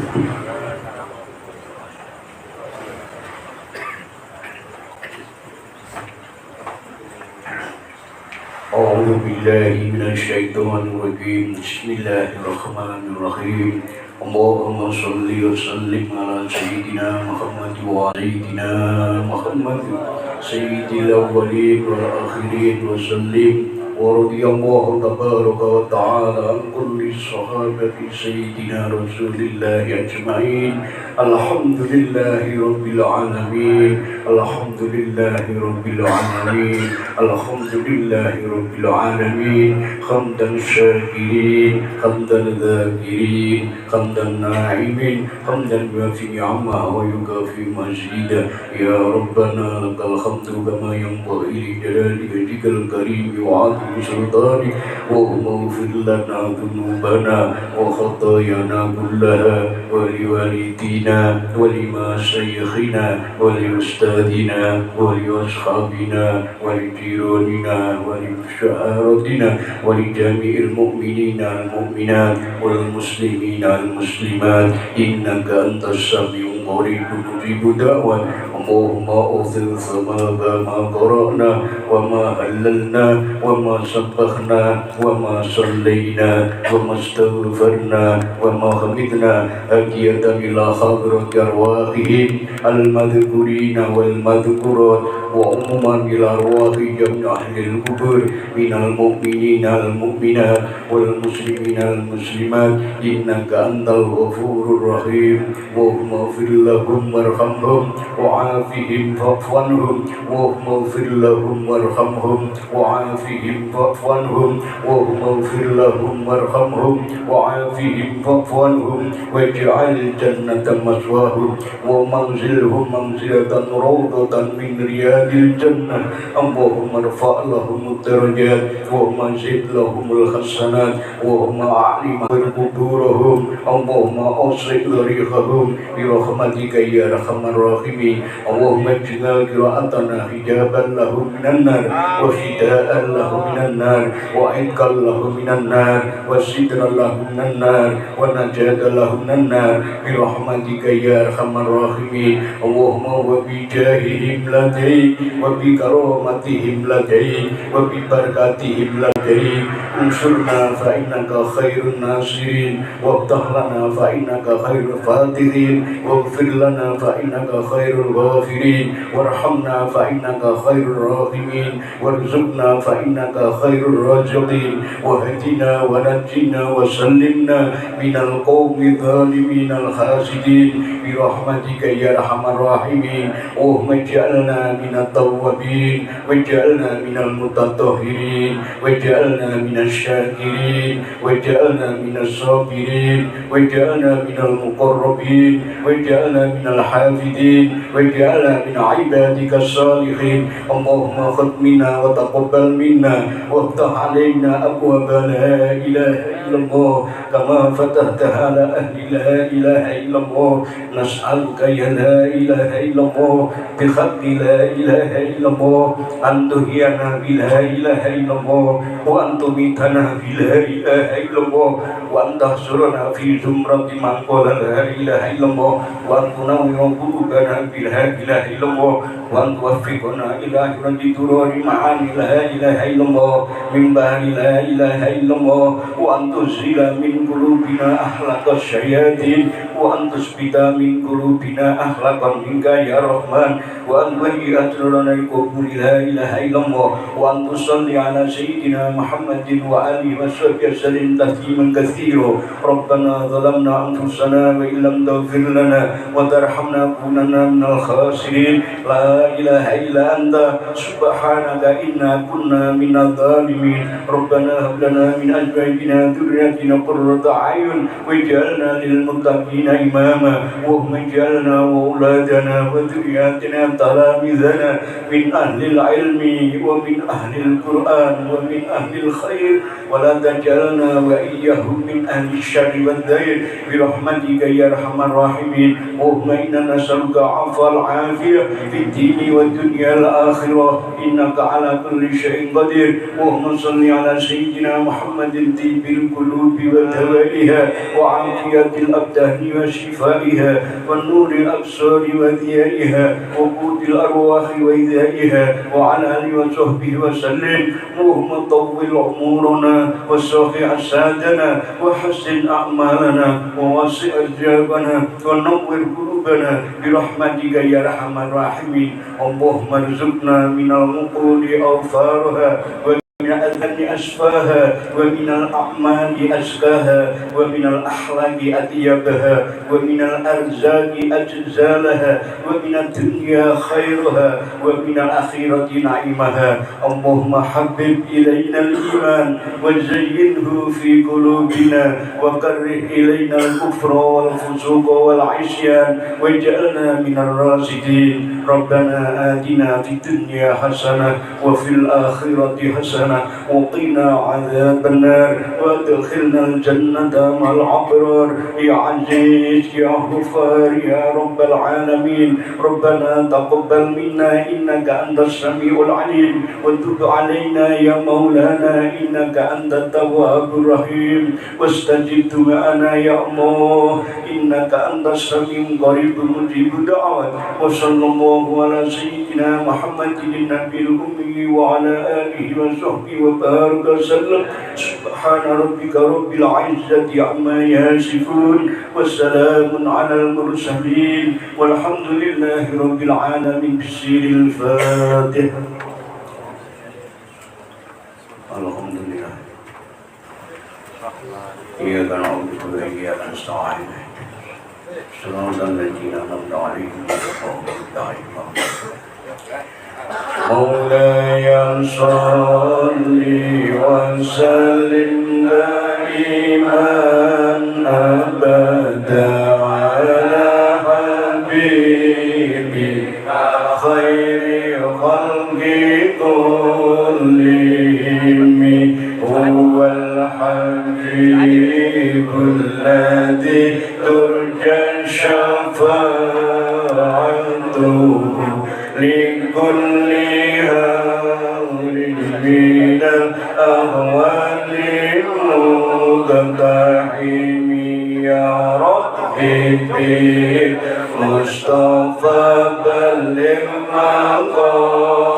أعوذ بالله من الشيطان الرجيم. بسم الله الرحمن الرحيم. اللهم صل وسلم على سيدنا محمد وسيدنا محمد سيد الأولين والآخرين وسلم. ورضي الله تبارك وتعالى عن كل الصحابة سيدنا رسول الله أجمعين. الحمد لله رب العالمين. الحمد لله رب العالمين. الحمد لله رب العالمين. حمدا شاكرين، حمدا ذاكرين، حمدا ناعمين، حمدا يوافي نعمه ويكافي مزيدا. يا ربنا لك الحمد كما ينبغي لجلال وجهك الكريم وعظيم سلطانك. اللهم اغفر لنا ذنوبنا وخطايانا كلها ولوالدينا ولمشايخنا ولأستاذنا ولأصحابنا ولجيراننا ولمشاهدنا ولجميع المؤمنين المؤمنات والمسلمين المسلمات إنك أنت السميع القريب مجيب الدعوات. اللهم أوصل ثواب ما قرأنا وما هللنا وما سبحنا وما صلينا وما استغفرنا وما حمدنا هدية إلى حضرة أرواحهم المذكورين والمذكورات وعموما إلى أرواح جميع أهل القبور من المؤمنين المؤمنات والمسلمين المسلمات إنك أنت الغفور الرحيم. اللهم اغفر لهم وارحمهم وعافهم واعف عنهم. اللهم اغفر لهم وارحمهم وعافهم واعف عنهم. اللهم اغفر لهم وارحمهم وعافهم واعف عنهم واجعل الجنة مثواهم ومنزلهم منزلة روضة من رياض الجنة. اللهم ارفع لهم الدرجات اللهم زد لهم الحسنات اللهم أعلم قبورهم اللهم أوسع ضريحهم برحمتك يا أرحم الراحمين. اللهم اجعل قراءتنا حجابا لهم من النار وفداء لهم من النار وعتقا لهم من النار وسترا لهم من النار ونجاة لهم من النار برحمتك يا أرحم الراحمين. اللهم وبجاههم لديك وبكرامتهم لديك وببركاتهم لديك انصرنا فإنك خير الناصرين وافتح لنا فإنك خير الفاتحين واغفر لنا فإنك خير الغافرين وارحمنا فإنك خير الراحمين وارزقنا فإنك خير الرازقين واهدنا ونجنا وسلمنا من القوم الظالمين الخاسدين برحمتك يا أرحم الراحمين. اللهم اجعلنا من التوابين واجعلنا من المتطهرين واجعلنا من الشاكرين واجعلنا من الصابرين واجعلنا من المقربين واجعلنا من الحافظين واجعلنا من عبادك الصالحين. اللهم خذ منا وتقبل منا وافتح علينا أبواب لا إله إلا الله كما فتحتها على أهل لا إله إلا الله. نسألك يا لا إله إلا الله بحق لا إله إلا الله أن تهينا بلا إله إلا الله وأن تميتنا بلا إله إلا الله وأن تحشرنا في زمرة من قال لا إله إلا الله وأن تنور قلوبنا بلا إله إلا الله وأن توفقنا إلى درر معاني لا إله إلا الله من بحر لا إله إلا الله وأن تزيل من قلوبنا أخلاق الشياطين وأن تثبت من قلوبنا أخلاقا منك يا رحمن وأن تهيئ لنا القبول لا إله إلا الله وأن تصلي على سيدنا محمد وآله وصحبه وسلم تسليما كثيرا. ربنا ظلمنا أنفسنا وإن لم تغفر لنا وترحمنا لنكونن من الخاسرين. لا إله إلا أنت سبحانك إنا كنا من الظالمين. ربنا هب لنا من أزواجنا وذرياتنا قرة أعين واجعلنا للمتقين إماما. اللهم اجعلنا وأولادنا وذرياتنا تلاميذنا من أهل العلم ومن أهل القرآن ومن أهل الخير ولا تجعلنا وإياهم من أهل الشر والذيل برحمتك يا أرحم الراحمين. اللهم إنا نسألك عفو العافية في الدين والدنيا الآخرة إنك على كل شيء قدير. اللهم صل على سيدنا محمد طيب القلوب القلوب ودوائها وعافية الأبدان وشفائها ونور الأبصار وضيائها وقوت الأرواح وإذائها وعلى آله وصحبه وسلم. اللهم طول عمرنا وصح أجسادنا وحسن أعمالنا ووسع أرزاقنا ونور قلوبنا برحمتك يا أرحم الراحمين. اللهم ارزقنا من العقول أوفارها ومن الأذن أشفاها ومن الأعمال أزكاها ومن الأخلاق أطيبها ومن الأرزاق أجزالها ومن الدنيا خيرها ومن الآخرة نعيمها. اللهم حبب إلينا الإيمان وزينه في قلوبنا وكره إلينا الكفر والفسوق والعصيان واجعلنا من الراشدين. ربنا آتنا في الدنيا حسنة وفي الآخرة حسنة وقنا عذاب النار وادخلنا الجنة مع الأبرار يا عزيز يا غفار يا رب العالمين. ربنا تقبل منا إنك أنت السميع العليم وتب علينا يا مولانا إنك أنت التواب الرحيم واستجب دعانا يا الله إنك أنت السميع القريب مجيب الدعوات. وصلى الله على سيدنا محمد النبي الأمي وعلى آله وصحبه وبارك وسلم. سبحان ربك رب العزة عما يصفون والسلام على المرسلين والحمد لله رب العالمين. بسر الفاتحة. الحمد لله. إياك نعبد وإياك نستعين صراط الذين أنعمت عليهم غير المغضوب عليهم. مولاي صل وسلم دائما أبدا على حبيبك خير خلق كلهم هو الحبيب الذي ترجى شفاعته لكل هول من الأهوال المقتحم. يا ربي بالمصطفى بلغ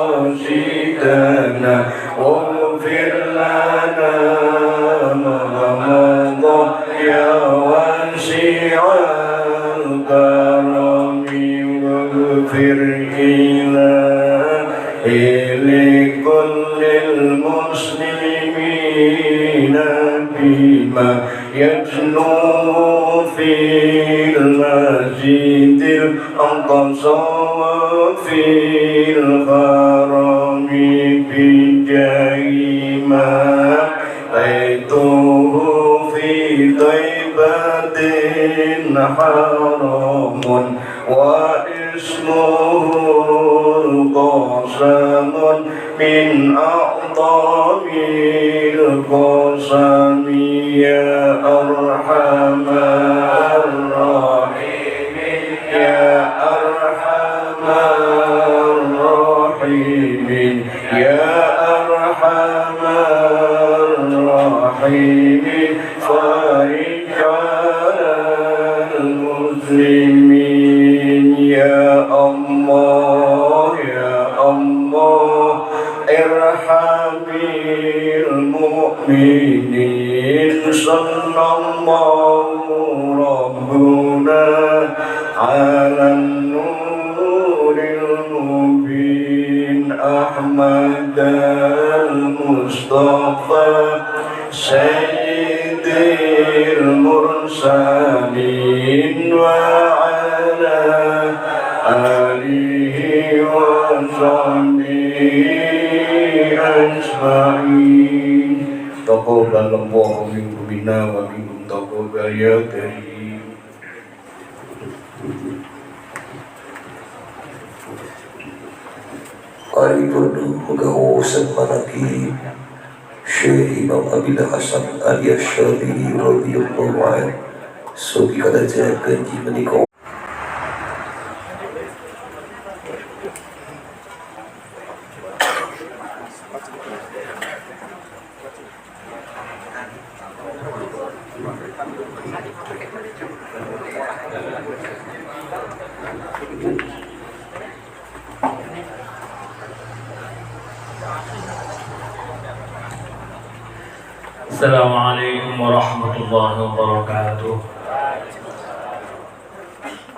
مقاصدنا واغفر لنا ما مضى يا واسع الكرم واغفر إلهي لكل المسلمين بما يجلو في المسجد الأقصى وفي الحرم بجاه ما بيته في طيبة حرام واسمه القاسم من أعظم القسم. يا أرحم الراحمين يا أرحم الراحمين يا أرحم الراحمين فرج على المسلمين. يا الله يا الله ارحم المؤمنين. صلى الله ربنا على النور المبين أحمد المصطفى سيد المرسلين وعلى آله وصحبه أجمعين. تقبل الله منكم منا ومنكم تقبل يا كريم. Paripurna Pagawasan Manakib Syekh Imam Abil Hasan Ali Asy-Syadzili radhiyallahu anhu. Sugi kadajakan ji menika. Assalamualaikum warahmatullahi wabarakatuh.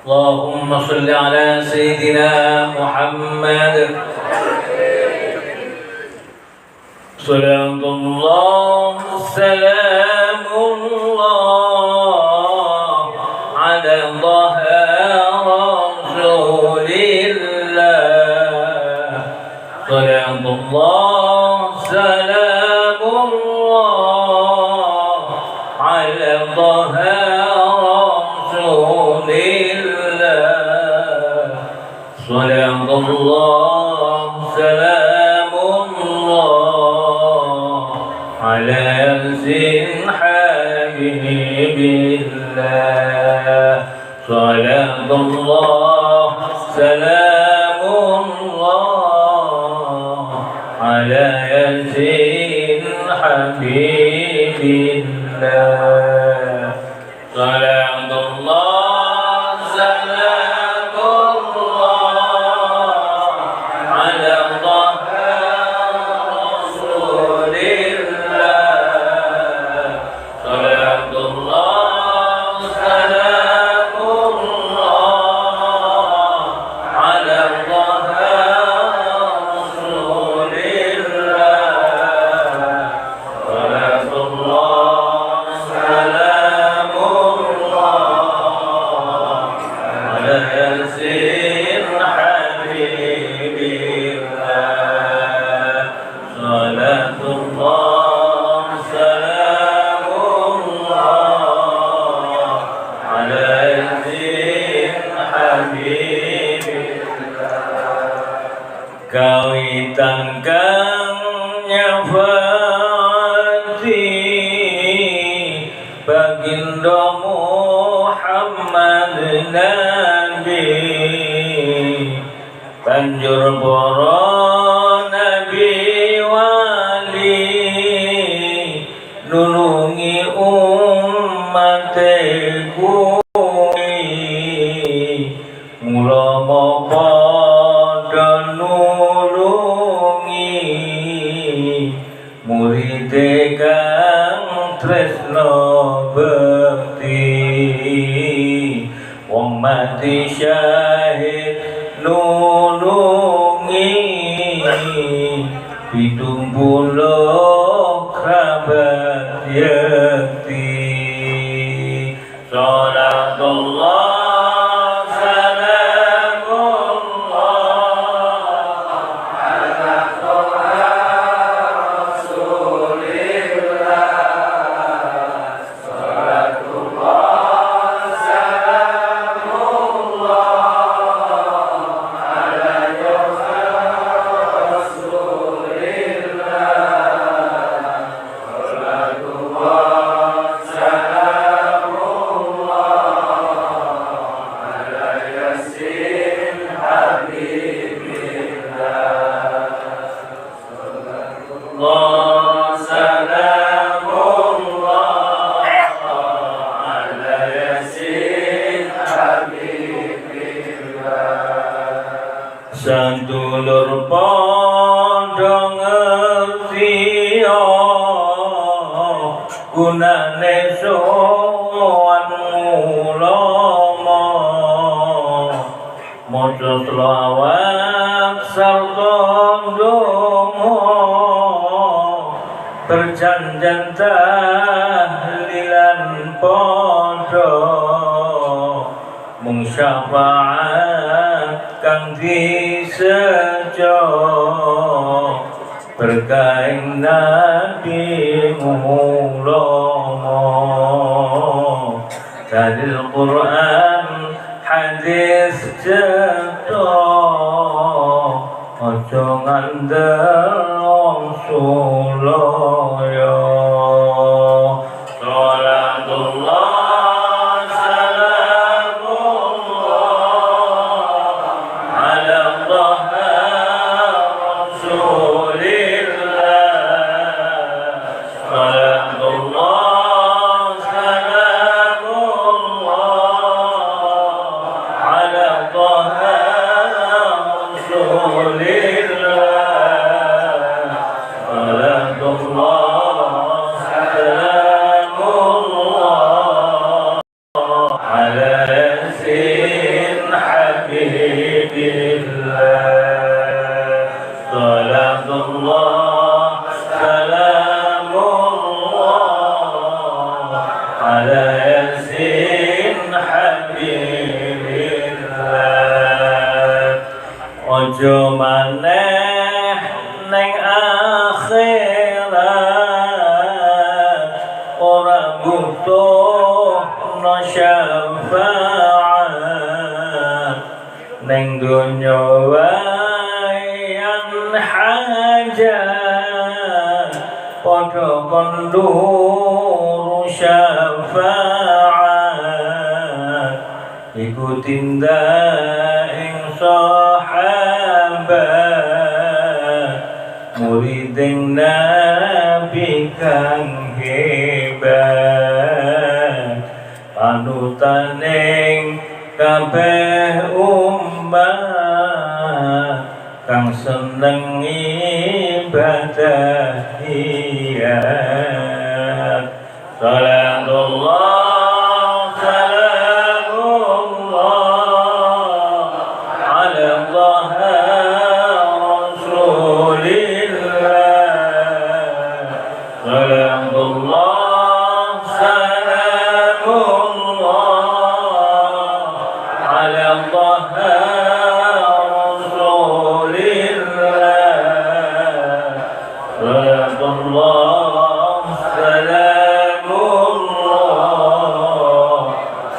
Allahumma shalli ala sayyidina Muhammad. Salamullah, salamullah ala Rasulillah. Salamullah, salamullah ala Rasulillah. Salamullah, salamullah ala Yasin Habibillah. Salamullah, salamullah ala Yasin Habibillah. Salamullah, salamullah ala Rasulillah. Salamullah, salamullah ala Rasulillah. Salamullah, salamullah ala Yasin Habibillah. Salatullah, salamullah ala Yasin Habibillah. Kawitan kang nyafaati baginda Muhammad Nabi, banjur para nabi wali nulungi umat kuwi. Mula padha nulungi murid kang tresno bekti, wong mati syahid nulungi 70 kerabat yakti. Salatullah, salamullah ala Rasulillah. Salatullah, salamullah ala Rasulillah. Salatullah, salamullah ala Yasin Habibillah. Salatullah, salamullah ala Yasin Habibillah. Sadulur padha ngerti gunane sowan ulama, maca selawat sarta ndonga, berjanjian tahlilan padha, mung syafaat kang disejo berkaing Nabi ulama. Dalil Quran hadis cetha, aja ngandel wong sulaya. Salatullah, salamullah ala Rasulillah. Salatullah, salamullah ala syafaat ning donya wayan hajat padha kondur syafaat iku tindak ing sahabat murid Nabi kang hebat panutaning kabeh umat kang seneng ibadah hiyat. Salatullah salamullah ala dhaha rasulillah. Salatullah salamullah ala dhaha rasulillah. Salatullah salamullah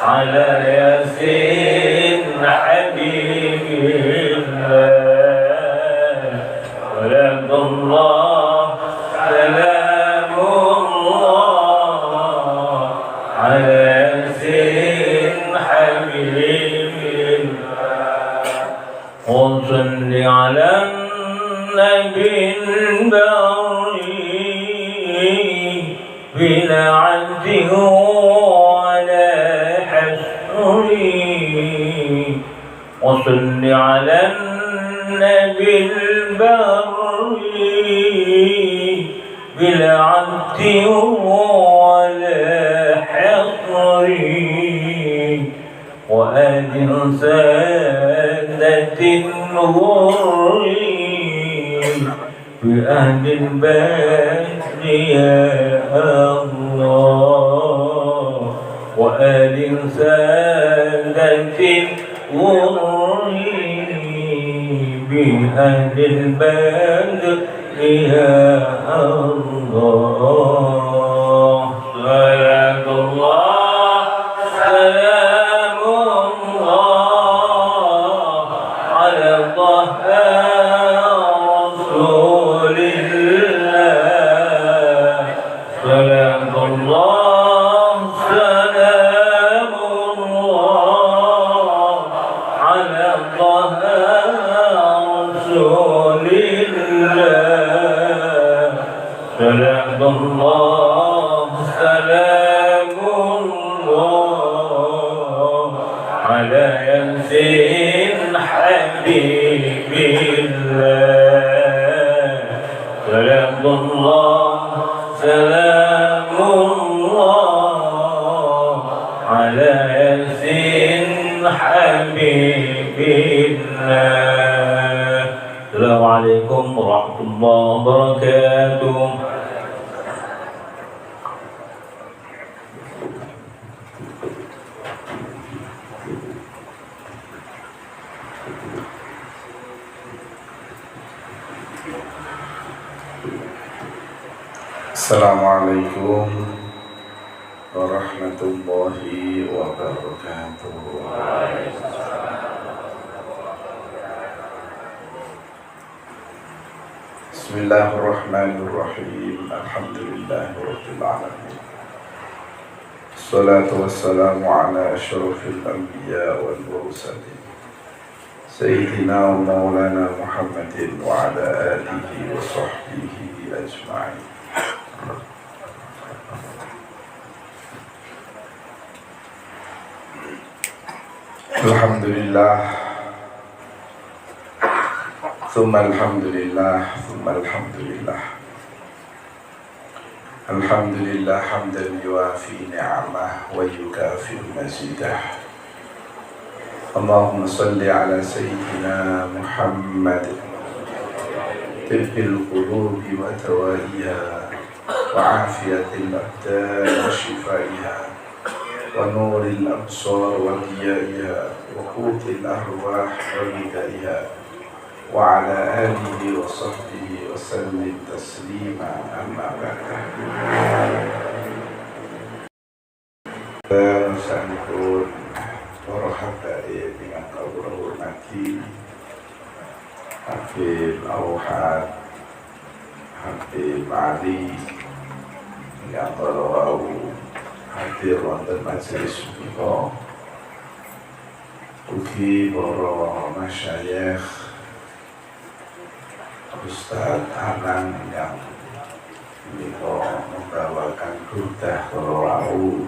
ala yasin habibillah. Salatullah salamullah ala yasin habibillah. وصل على النبي البري بلا عد ولا حصر. وصل على النبي البري بلا عد ولا حصر. وآل سادة الغر بأهل البدر يا الله. وآل سادة الغر بأهل البدر يا الله. صلاة الله سلام الله على طه رسول الله. صلاة الله سلام الله على طه رسول الله. صلاة الله سلام الله على ياسين حبيب الله. سلام الله سلام الله على ياسين حبيب الله. السلام عليكم ورحمة الله وبركاته. Assalamualaikum warahmatullahi wabarakatuh. Bismillahirrahmanirrahim. Alhamdulillahirabbil alamin. Wassalatu wassalamu ala asyrafil anbiya wal mursalin sayyidina wa maulana Muhammadin wa ala alihi wa sahbihi ajma'in. Alhamdulillah, thumma alhamdulillah, thumma alhamdulillah. Alhamdulillah hamdan yuafi ni'amah wa yukafi mazidah. Allahumma salli ala sayyidina Muhammad tibbil qulubi wa dawaiha wa afiyatil abdan wa shifaiha wa nuril absar wa diyaiha wa qutil arwah wa ghidaiha wa ala alihi wa sahbihi wa sallim taslima, amma ba'd. Sanipun para habaib ingkang kawula hormati, Habib Auhad, Habib Ali ingkang kala wau hadir wonten majelis punika, ugi para masyayikh, Ustaz Anang yang menika membawakan burdah kala wau,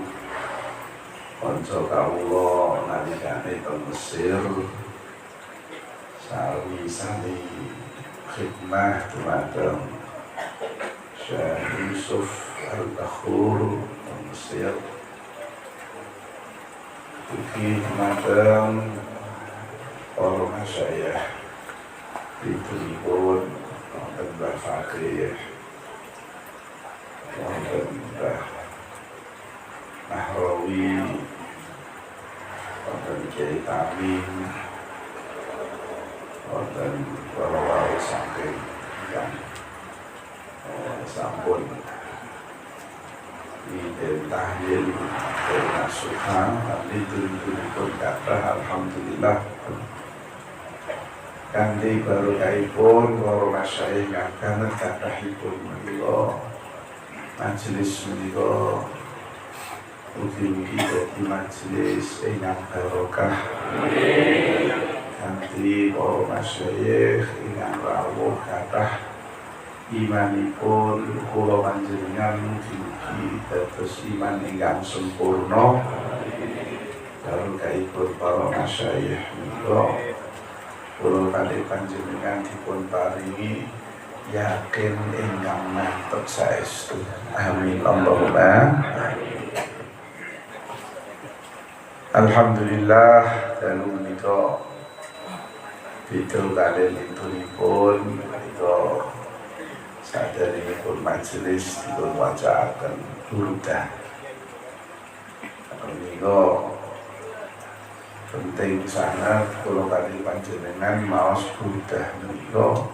kanca kawula nalikane teng Mesir sami-sami khidmah dumateng Syekh Yusuf Al-Bakhur teng Mesir, ugi dumateng para masyayikh pun wonten Mbah Fakih, wonten Mbah Nahrawi, wonten Kiai Tamim, wonten para wau saking ingkang sampun mimpin tahlil nasuha pun kathah. Alhamdulillah, kanthi barokahipun para masyayikh banget kathahipun menika, majelis menika mugi-mugi dadi majelis ingkang barokah. Kanthi para masyayikh ingkang rawuh kathah imanipun, kula panjenengan mugi-mugi dados iman ingkang sempurna. Barokahipun para masyayikh menika, kula kalih panjenengan dipun paringi yakin ingkang mantep saestu. Amin Allahumma. Alhamdulillah, dalu menika beda kalih lintunipun menika. Saderengipun majelis dipun wacaaken burdah. Menika penting sangat kula kalih panjenengan maos burdah menika,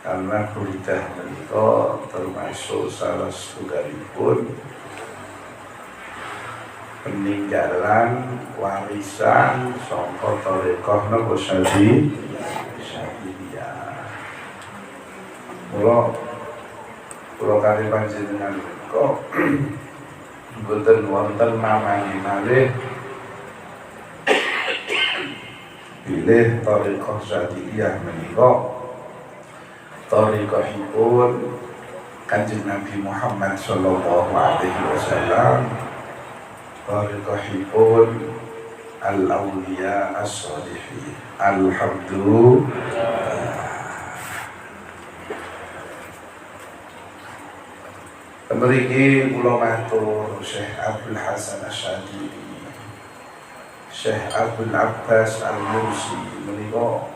karena burdah menika termasuk salah setunggalipun peninggalan warisan sangka thariqah napa Syadziliyah. Mula kula kalih panjenengan kok mboten wonten mamange malih bilih thariqah Syadziliyah menika thariqahipun Kanjeng Nabi Muhammad sallallahu alaihi wasallam, thariqahipun al-awliya as-salihin. Alhamdulillah. Mriki kula matur Syekh Abdul Hasan Asy-Syadzili, Syekh Abdul Abbas Al-Mursi menika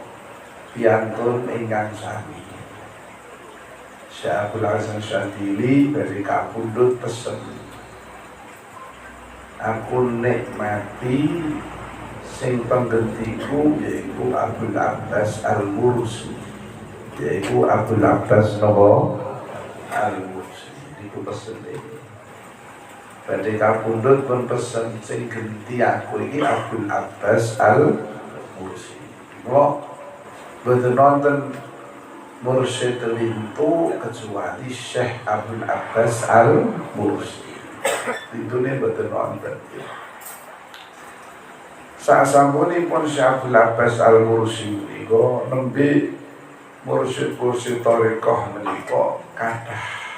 piantun ingkang sami. Syekh Abdul Hasan Asy-Syadzili badhe kapundhut pesen, aku nek mati sing penggentiku yaiku Abdul Abbas Al-Mursi, yaiku Abdul Abbas napa Al-Mursi. Niku pesen iki. Badhe kapundhut pun pesen sing genti aku iki Abdul Abbas Al-Mursi. Mula mboten nonton mursyid lintu kecuali Syekh Abdul Abbas Al-Mursi. Lintune mboten wonten. Sasampunipun Syekh Abdul Abbas Al-Mursi menika nembe mursyid-mursyid thariqah menika kathah.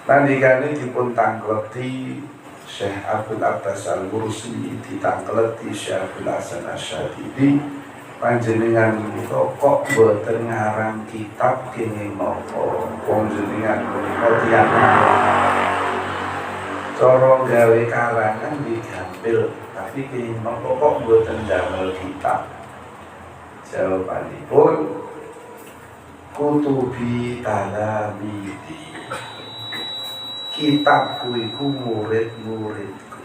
Nandikane dipun tangkleti Syekh Abdul Abbas Al-Mursi, ditangkleti Syekh Abdul Hasan Asy-Syadzili, panjenengan menika kok mboten ngarang kitab kenging napa? Wong jenengan menika tiyang cara gawe karangan nggih gampil, tapi kenging napa kok mboten damel kitab? Jawabanipun kutubi talamidi, kitabku iku murid-muridku.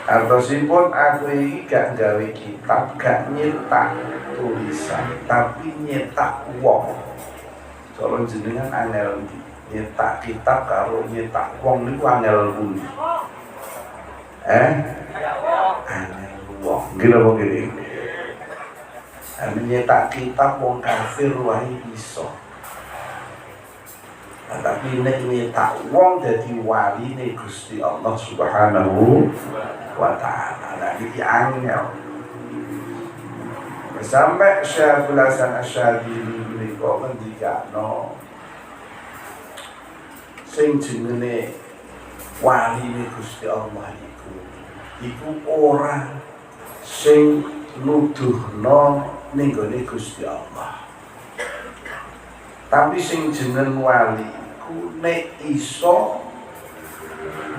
Artosipun aku iki gak gawe kitab, gak nyetak tulisan, tapi nyetak wong. Cara jenengan angel ndi? Nyetak kitab karo nyetak wong niku angel pundi? Angel wong. Nggih napa nggih? Nyetak kitab wong kafir wae iso. Nah, tapi nek nyetak wong dadi waline Gusti Allah Subhanahu wa taala. Nah, iki angel. Sampai Syekh Abdul Hasan Asy-Syadzili menika ngendikano sing jenenge waline Gusti Allah iku iku ora sing nuduhno ning gone Gusti Allah. Tapi sing jeneng wali iku nek iso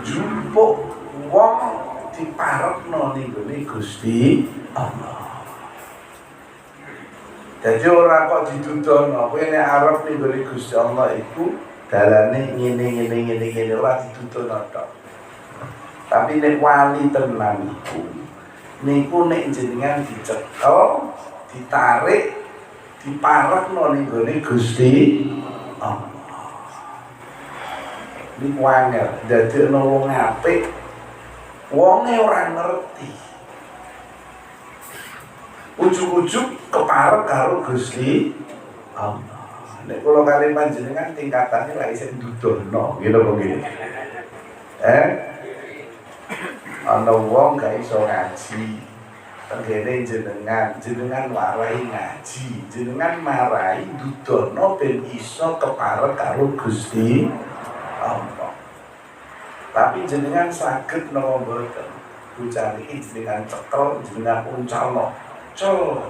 jupuk wong diparekno ning gone Gusti Allah. Jadi ora kok didudono, kowe nek arep ning gone Gusti Allah iku dalane ngene ngene ngene ngene, ora didudono tok. Tapi nek wali tenan iku niku nek jenengan dicekel, ditarik, diparekno ning gone Gusti Allah. Niku angel, dadekno wong apik, wonge ora ngerti. Ujug-ujug keparek karo Gusti Allah. Nek kula kali panjenengan tingkatane lak isih ndudohno, nggih napa nggih? Ana wong gak iso ngaji. Tenggene jenengan, jenengan warai ngaji, jenengan marai ndudohno ben iso keparek karo Gusti Allah. Tapi jenengan saged napa mboten? Bocah iki jenengan cekel, jenengan uncalno. Cel,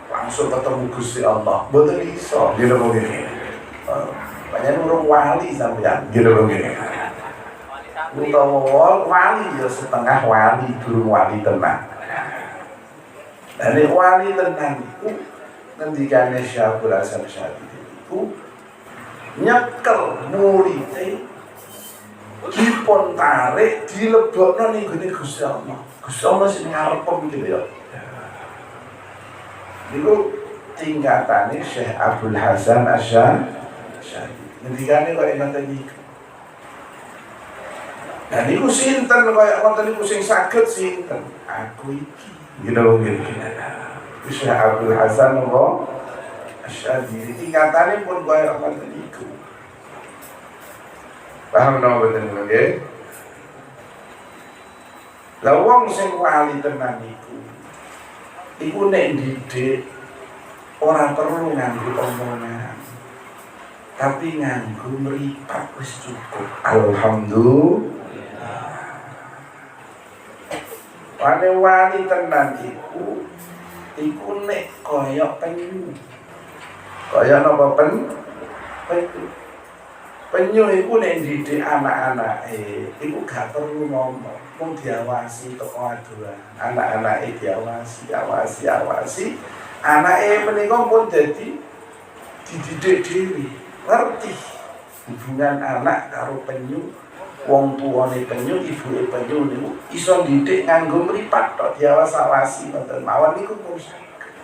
langsung ketemu Gusti Allah. Mboten iso, nggih napa nggih? Banyak urung wali sampean, nggih napa nggih? Utawa wali ya setengah wali, durung wali tenan. Lah nek wali tenan iku ngendikane Syekh Abdul Hasan Syadzili iku nyekel murite dipun tarik dilebokno ning gone Gusti Allah. Gusti Allah sing ngarepem gitu ya. Niku tingkatane Syekh Abdul Hasan Asyadzili. Ngendikane kok ngoten niku. Lah niku sinten kaya ngoten niku sing saged sinten? Aku iki. Gitu lho nggih. Syekh Abdul Hasan napa Asyadzili tingkatane pun kaya ngoten niku. Paham napa mboten nggih? Lah wong sing wali tenan iku iku nek didik ora perlu nganggo omongan, tapi nganggo mripat wis cukup. Alhamdulillah. Wane wali tenan iku iku nek kaya penyu. Kaya napa penyu. Penyu iku nek didik anak-anake iku gak perlu ngomong, mung diawasi teko adohan. Anak-anake diawasi, awasi, awasi. Anake menika pun dadi dididik dhewe, ngerti hubungan anak karo penyu. Wong tuane penyu, ibuke penyu niku iso ndidik nganggo mripat tok, diawas-awasi ngoten mawon niku pun saged.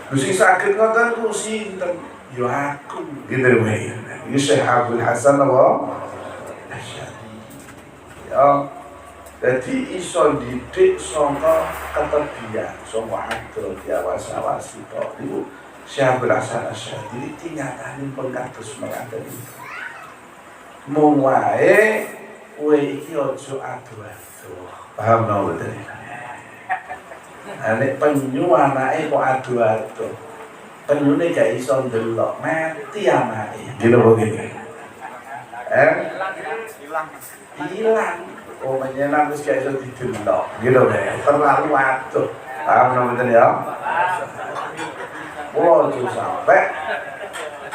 Lho sing saged ngoten ku sinten? Ya aku. Gitu lho. Iki Syekh Abdul Hasan apa? Asyadzili. Ya. Jadi iso didik saka ketebian, saka adoh diawas-awasi tok niku Syekh Abdul Hasan Asyadzili tingkatane pun kados mekaten niku. Mung wae kowe iki aja adoh-adoh. Paham napa mboten? Lah nek penyu anake kok adoh-adoh. Penyune gak iso ndelok, mati anake. Nggih napa nggih? Hilang. Hilang. Oh, menyenang wis gak iso didelok. Nggih lho, terlalu adoh. Paham napa mboten ya? Kula aja sampe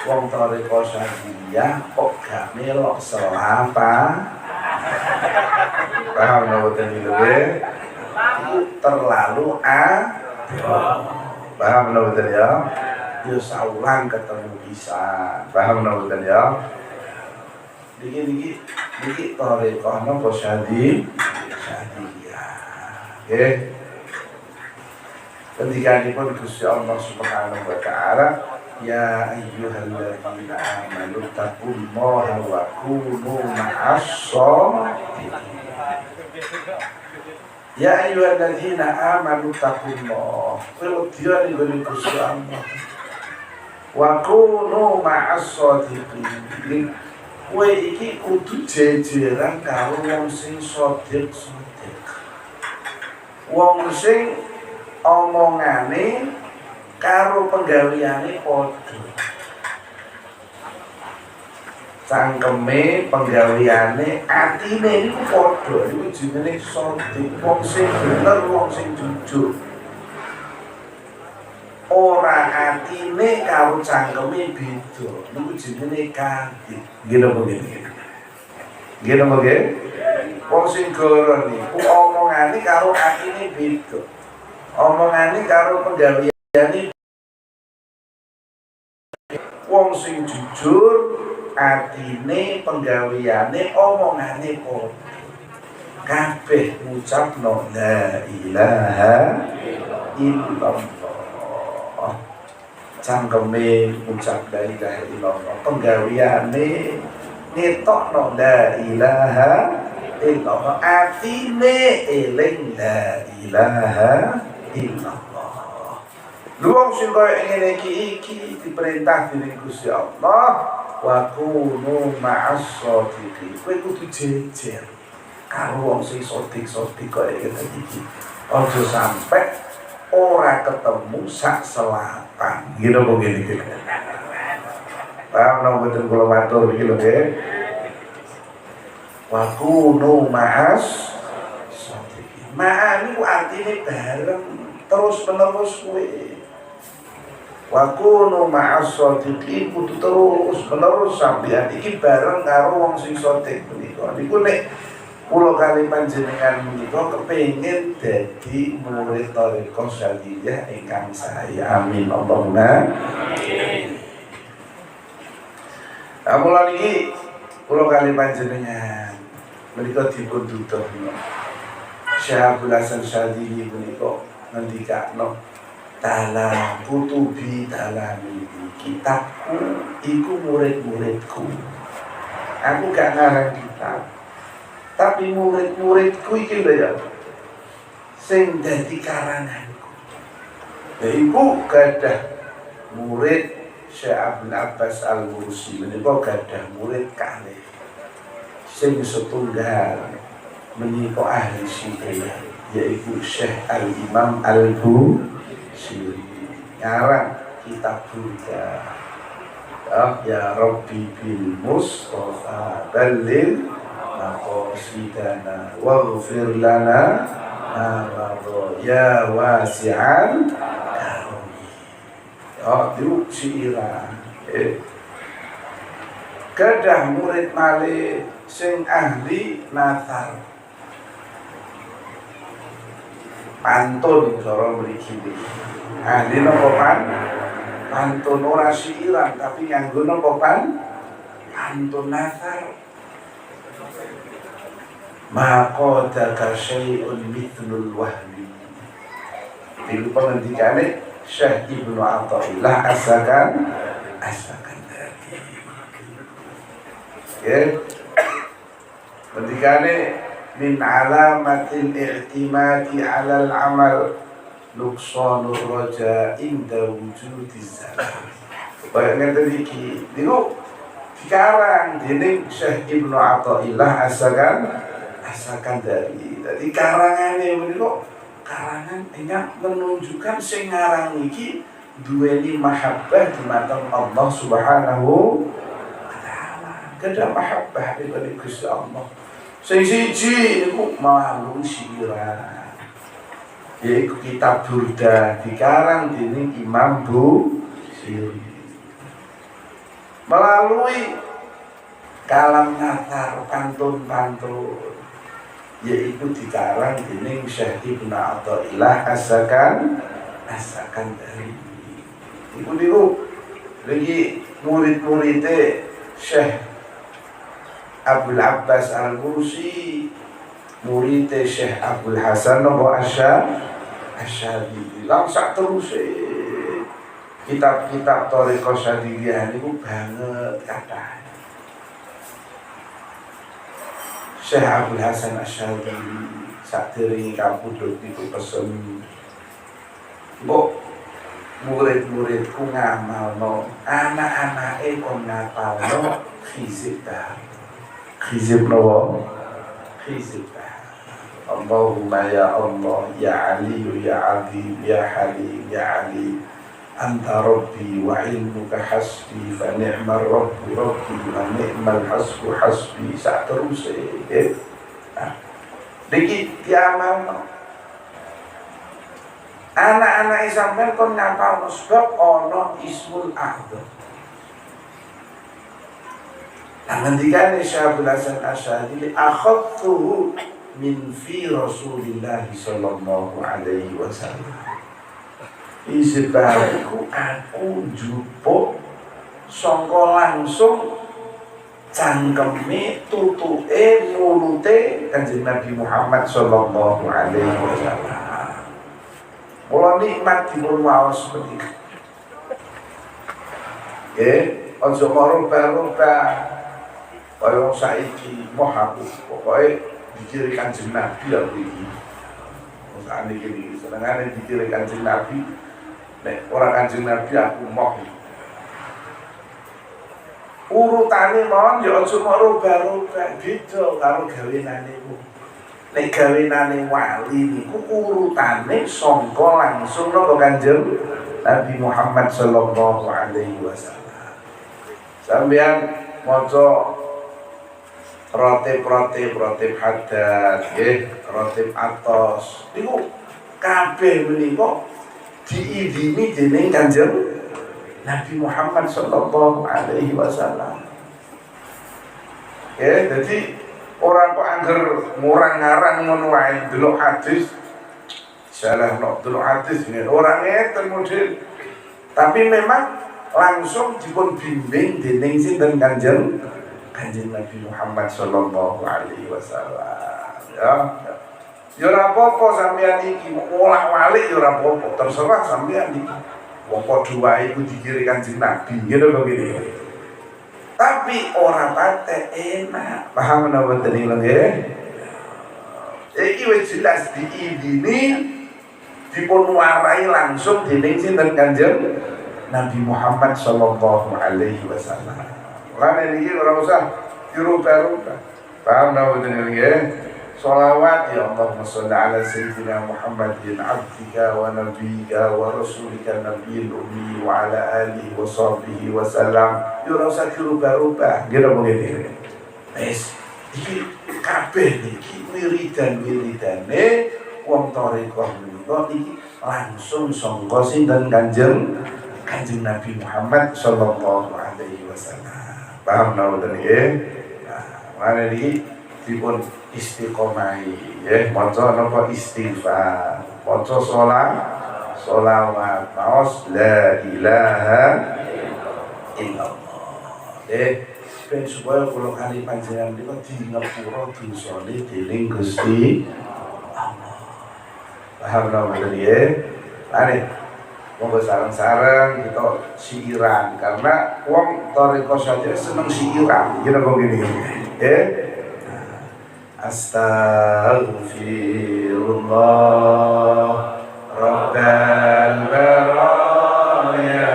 wong thoriqoh Syadziliyah kok gak melok selapa. Paham napa mboten niku nggih? Iku terlalu adoh. Paham napa mboten ya? Ya saulan ketemu pisan. Paham napa mboten ya? Niki niki niki thoriqoh napa Syadziliyah. Nggih. Ketika pun Gusti Allah Subhanahu wa taala Ya ayyuhalladzina amanu taqullaha wa kunu ma'as shadiqin. Ya ayyuhalladzina amanu taqullah. Kowe wedi ning gone Gusti Allah. Wa kunu ma'as shadiqin. Kowe iki kudu jejeran karo wong sing shadiq-shadiq. Wong sing omongane karo penggaweane padha. Cangkeme, penggaweane, atine niku padha. Niku jenenge shadiq, wong sing bener, wong sing jujur. Ora atine karo cangkeme beda. Niku jenenge kadzib. Nggih napa nggih? Nggih napa nggih? Wong sing goro niku omongane karo atine beda. Omongane karo penggaweane. Wong sing jujur atine, penggaweane, omongane padha. Kabeh ngucapno la ilaha illallah. Cangkeme ngucap la ilaha illallah, penggaweane ngetokno la ilaha illallah, atine eling la ilaha illallah. Lha wong sing kaya ngene iki iki diperintah dening Gusti Allah wa kunu ma'as shadiqin. Kowe kudu jejer karo wong sing shadiq-shadiq kaya ngene iki. Aja sampe ora ketemu sak selatan. Nggih napa nggih iki? Paham napa mboten kula matur iki lho nggih? Wa kunu ma'as shadiqin. Ma'a niku artine bareng terus menerus kowe. Wa kunu ma'as shadiqin kudu terus menerus sampeyan iki bareng karo wong sing shadiq menika. Niku nek kula kali panjenengan menika kepengin dadi murid thariqah Syadziliyah ingkang sae. Amin Allahumma amin. Nah, mula niki kula kali panjenengan menika dipun duduhno. Syekh Abdul Hasan Syadzili punika ngendikakno tala kutubi talami, kitabku iku murid-muridku. Aku gak ngarang kitab, tapi murid-muridku iki lho ya sing dadi karanganku. Yaiku gadah murid Syekh Abdul Abbas Al-Mursi menika gadah murid kalih sing setunggal menika ahli syiah, yaiku Syekh Al-Imam Al-Busiri ngarang kitab Burda. Ya Rabbi bil Mustafa balligh maqasidana waghfir lana ma madha ya wasi'al karami. Ya diu syiiran. Gadah murid malih sing ahli nathar, pantun cara mriki niki. Ahli napa pantun ora syiiran tapi nganggo napa pantun nathar. Ma qadaka syai'un mithlul wahmi. Niku pengendikane Syekh Ibnu Athaillah asakan dari. Nggih. Ngendikane min alamatil i'timadi 'alal amal nuqsanur raja inda wujudiz zalal. Kaya ngeten iki niku dikarang dening Syekh Ibnu Athaillah asakan dari. Dadi karangane menika karangan ingkang menunjukkan sing ngarang iki duweni mahabbah dumateng Allah Subhanahu wa taala. Gadah mahabbah daripada Gusti Allah. Sing siji niku melalui syiiran, yaiku kitab Burda dikarang dening Imam Busiri. Melalui kalam nathar pantun-pantun, yaiku dikarang dening Syekh Ibnu Athaillah asakan dari. Iku niku lagi murid-muridé Syekh Abdul Abbas Al-Mursi, muridé Syekh Abdul Hasan napa Asyadili. Langsung terus. Kitab-kitab Thariqah Syadziliyah niku banget kathah. Syekh Abdul Hasan Asy-Syadzili sakderenge kapundhut niku pesen, mbok murid-muridku ngamalno, anak-anake kon ngapalno hizib bahar. Hizib napa? Hizib bahar. Allahumma ya Allah ya Aliyu ya Azim ya Halim ya Ali, anta rabbi wa ilmuka hasbi fa ni'mar rabbu rabbi wa ni'mal hasbu hasbi, sak teruse. Nah, niki diamalno. Anak-anak sampean kon ngapalno sebab ana Ismul A'zam. Nah, ngendikane Syekh Abdul Hasan Asy-Syadzili, akhadtuhu min fi Rasulillah sallallahu alaihi wasallam. Hizib iku aku njupuk sangka langsung cangkeme, tutuke, mulute Kanjeng Nabi Muhammad sallallahu alaihi wasallam. Mula nikmat dipun waos menika. Nggih, aja merubah-rubah. Kaya wong saiki moh aku pokoke dikiri Kanjeng Nabi aku iki. Wong sakniki iki senengane dikiri Kanjeng Nabi. Nek ora Kanjeng Nabi aku moh. Urutane mawon ya aja merubah-rubah, beda karo gawenane ku. Nek gawenane wali niku urutane sangka langsung napa Kanjeng Nabi Muhammad sallallahu alaihi wasallam. Sampeyan maca rotib-rotib, rotib haddad, nggih, rotib atos. Niku kabeh menika diizini dening Kanjeng Nabi Muhammad sallallahu alaihi wasallam. Ya, jadi orang kok angger ngurang-ngarang ngono wae delok hadis salah no delok hadis ngene ora ngeten model. Tapi memang langsung dipun bimbing dening sinten Kanjeng Kanjeng Nabi Muhammad sallallahu alaihi wasallam. Ya. Ya ora apa-apa sampean iki wolak-walik ya ora apa-apa, terserah sampean iki. Wong padha wae iku dikiri Kanjeng Nabi, ngono kok ngene. Tapi ora patek enak. Paham menapa mboten iki nggih? Iki wis jelas diizini dipun warai langsung dening sinten Kanjeng Nabi Muhammad sallallahu alaihi wasallam. Lan iki ora usah dirubah-rubah. Paham napa mboten nggih? Sholawat ya Allahumma sholli ala sayyidina Muhammadin abdika wa nabiyyika wa rasulika nabiyil ummi wa ala alihi wa sahbihi wa sallam. Ya ora usah dirubah-rubah. Nggih napa ngene? Wis iki kabeh niki wiridan-wiridane wong thariqah menika iki langsung sangka sinten Kanjeng Kanjeng Nabi Muhammad sallallahu alaihi wasallam. Paham napa mboten nggih? Nah, mane niki dipun istiqomahi ya, maca napa istighfar, maca sholawat, maos la ilaha illallah. Ben supaya kula kali panjenengan niku di ngapura dosane dening Gusti Allah. Paham napa mboten nggih? Mane monggo sareng-sareng kita siiran karena wong thariqah saja seneng siiran. Nggih napa ngene? Astaghfirullah Rabbal baraya,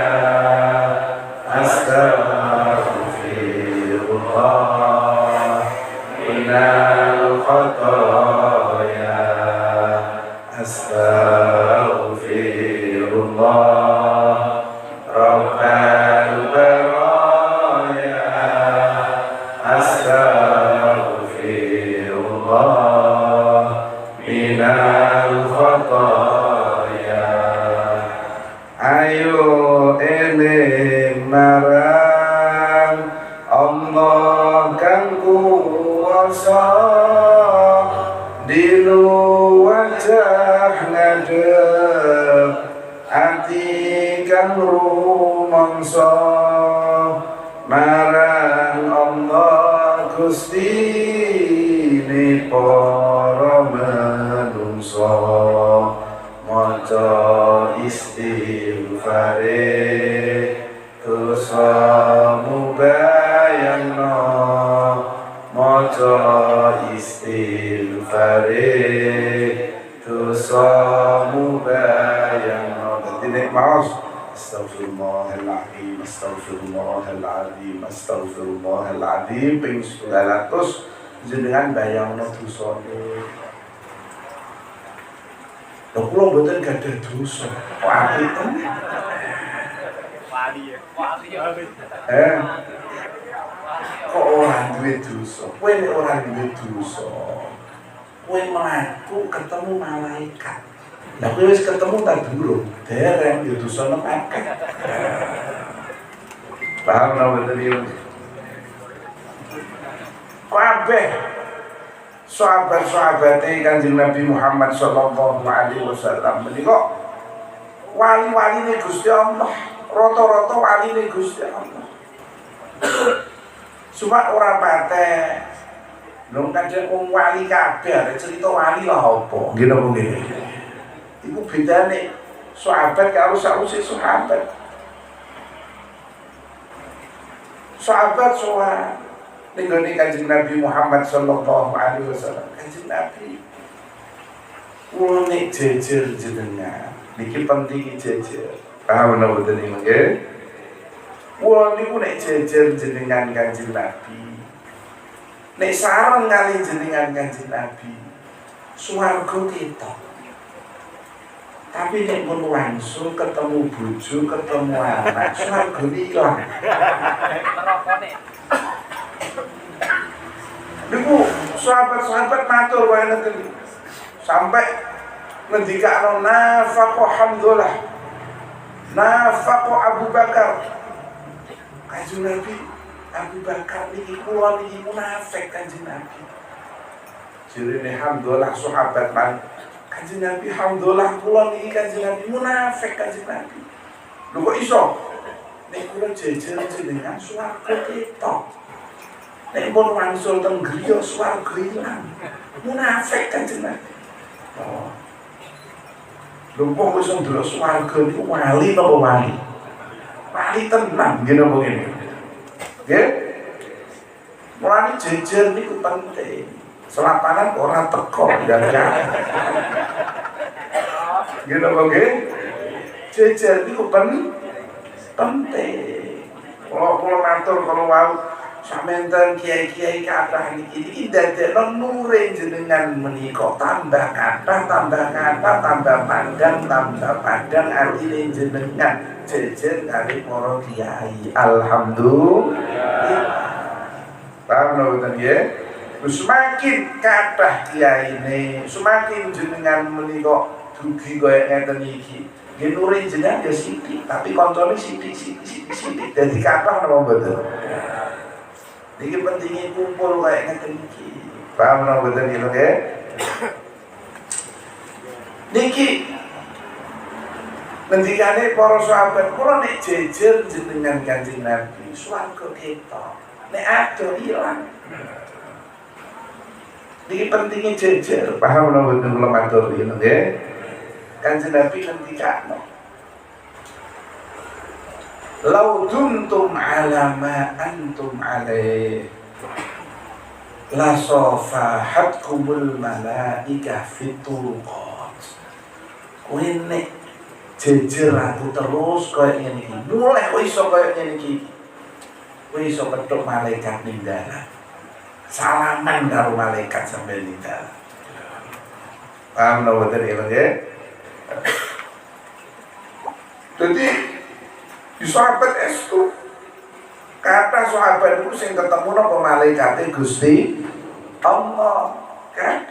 astaghfirullah minal khataya, astaghfirullah Rabbal baraya, astaghfirullah minal khataya. Ayo eling marang Allah kang kuwasa, dilu wajah ngadep ati kang rumangsa marang Allah Gusti ne para manungsa, maca istighfare. Maca istighfare dosamu bayang. Dadi nek maos astagfirullahaladzim, astagfirullahaladzim, astagfirullahaladzim ping 900 jenengan bayangno dosane. Lho kula mboten gadah dosa. Kok apik to? Wali ya, wali ya. Kok ora duwe dosa? Kowe nek ora duwe dosa, kowe mlaku ketemu malaikat. Lah kowe wis ketemu ta durung? Dereng ya dosane akeh. Paham napa mboten iki? Kabeh sahabat-sahabate Kanjeng Nabi Muhammad sallallahu alaihi wasallam menika wali-waline Gusti Allah, rata-rata waline Gusti Allah. Cuma ora patek. Lho kadang wong wali kabeh arek cerita wali lah apa? Nggih napa nggih? Iku bedane sahabat karo sakwise sahabat. Sahabat sowan ning gone Kanjeng Nabi Muhammad sallallahu alaihi wasallam. Kanjeng Nabi kula nek jejer jenengan, niki penting jejer. Paham napa mboten iki nggih? Kula niku nek jejer jenengan Kanjeng Nabi, nek sareng kali jenengan Kanjeng Nabi, swarga ketok. Tapi nek pun langsung ketemu bojo, ketemu anak, swargane ilang. Nerokone. Niku sahabat-sahabat matur wae ngeten iki. Sampai ngendikakno nafaqah Hamdullah, nafaqah Abu Bakar. Kanjeng Nabi, Abu Bakar niki kula niki munafik Kanjeng Nabi. Jirine Hamdullah sahabat man. Kanjeng Nabi Hamdullah kula niki Kanjeng Nabi munafik Kanjeng Nabi. Lho kok iso? Nek kula jejer jenengan swarga ketok. Nek pun wangsul teng griya swarga ilang. Munafik Kanjeng Nabi. Oh. Lho wong wis ndelok swarga niku wali napa wali? Wali tenan nggih napa ngene? Nggih. Mulane jejer niku penting. Selapanan ora teko ya kan. Nggih napa nggih? Jejer niku penting. Kula matur kala wau samenten kiai-kiai kathah niki iki ndadekno nure jenengan menika tambah kathah, tambah kathah, tambah padhang, tambah padhang artine jenengan jejer kali para kiai. Alhamdulillah. Paham napa mboten nggih? Semakin kathah kiyaine, semakin jenengan menika dugi kaya ngeten iki. Nggih nure jenengan ya sithik, tapi kancane sithik sithik sithik sithik dadi kathah napa mboten? Niki pentingnya kumpul kaya ngeten iki. Paham napa mboten nggih nggih? Niki ngendikane para sahabat, kula nek jejer jenengan Kanjeng Nabi, swarga ketok. Nek adoh ilang. Niki pentingnya jejer, paham napa mboten kula matur nggih nggih? Kanjeng Nabi ngendikano, "Lau dumtum ala ma antum alaih la safahatkumul malaikah fituruqat." Kowe nek jejer aku terus koyo ngene iki, mulai kowe iso koyo ngene iki, kowe iso kethuk malaikat ning dalan. Salaman karo malaikat sampe ning dalan. Paham napa mboten iki nggih? Dadi di sahabat estu kata sahabat itu sing ketemu napa malaikate Gusti Allah kan.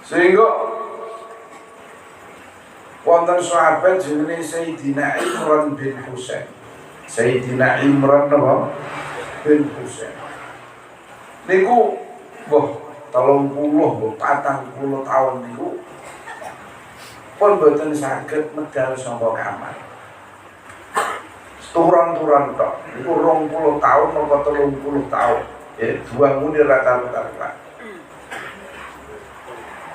Sehingga wonten sahabat jenenge Sayyidina Imran bin Husain. Sayyidina Imran napa bin Husain. Niku mbah 30 mbah 40 tahun niku pun mboten saged medal saka kamar. Turun-turun tok. Niku 20 tahun napa 30 tahun. Ya, duangune ra karu-karuan.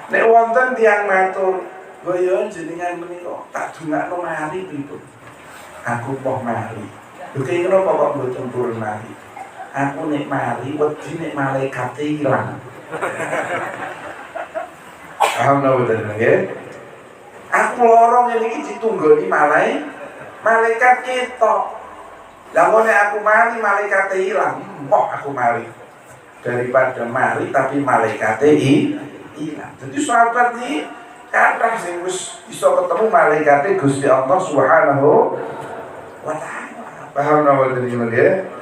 Nek wonten tiyang matur, "Boyo jenengan menika tak dongakno mari pripun?" Aku poh mari. Lho kaya napa kok mboten purun mari? Aku nek mari wedi nek malaikate ilang. Paham napa mboten nggih? Aku lara ngene iki ditunggoni malaikat ketok. Lah nek aku mari malaikate ilang, moh aku mari. Daripada mari tapi malaikate ilang. Jadi sahabat iki kathah sing wis iso ketemu malaikate Gusti Allah Subhanahu wa taala. Paham napa mboten nggih?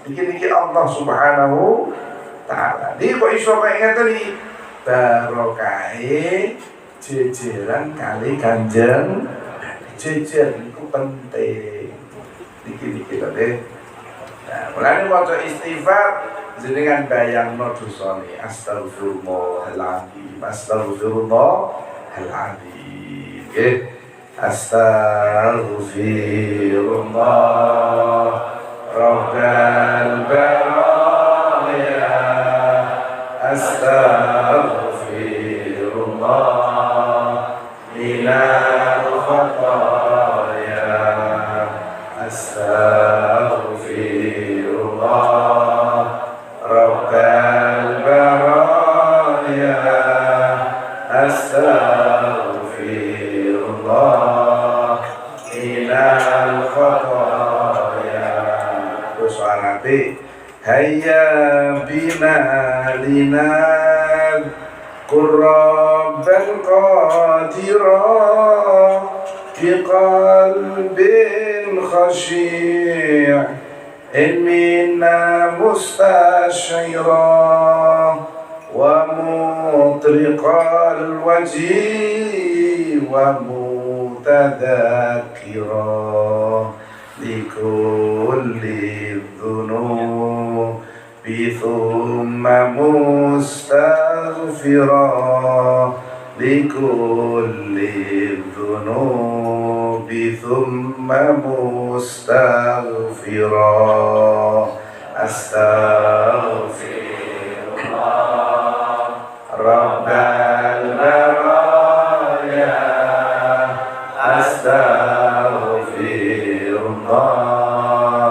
Niki-niki Allah Subhanahu taala. Niki kok iso kaya ngeten iki? Barokahe jejeran kali Kanjeng. Jejer niku penting. Niki-niki lho nggih. Nah, mulane maca istighfar jenengan bayangno dosane. Astagfirullahaladzim, astagfirullahaladzim. Nggih. Astagfirullah Rabbal baraya, astaghfirullah minal khataya, astaghfirullah Rabbal baraya, astaghfirullah minal khataya. Hayya bina linal qurrabbal qadira biqalbin khasyi' minna mustashira wa mutriqal wajhi wa mutadhakkira likulli dzunubi thumma mustaghfira likulli dzunubi thumma mustaghfira. Astaghfirullah Rabbal baraya, astaghfirullah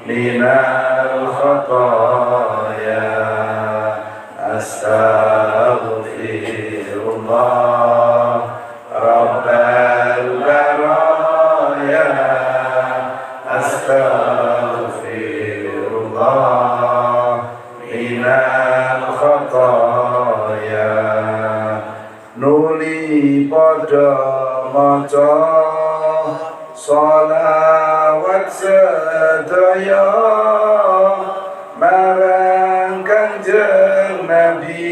minal khataya, astaghfirullah Rabbal baraya, astaghfirullah minal khataya. Nuli padha maca sholawat sedaya marang Kanjeng Nabi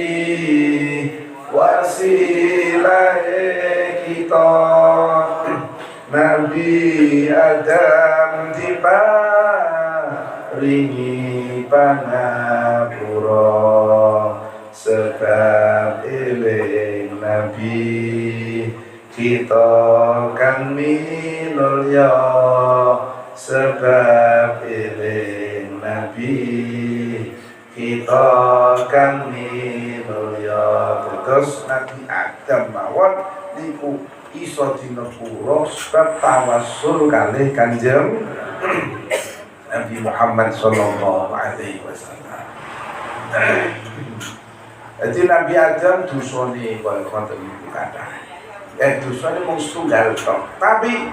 wasilahe kita. Nabi Adam diparingi pangapura sebab eling Nabi kita kang minulya, sebab eling Nabi kita kang minulya. Terus Nabi Adam mawon niku iso dinepura sebab tawassul kalih Kanjeng Nabi Muhammad sallallahu alaihi wasallam. Jadi Nabi Adam dosane kaya ngoten niku kathah. Dosane mung setunggal tok. Tapi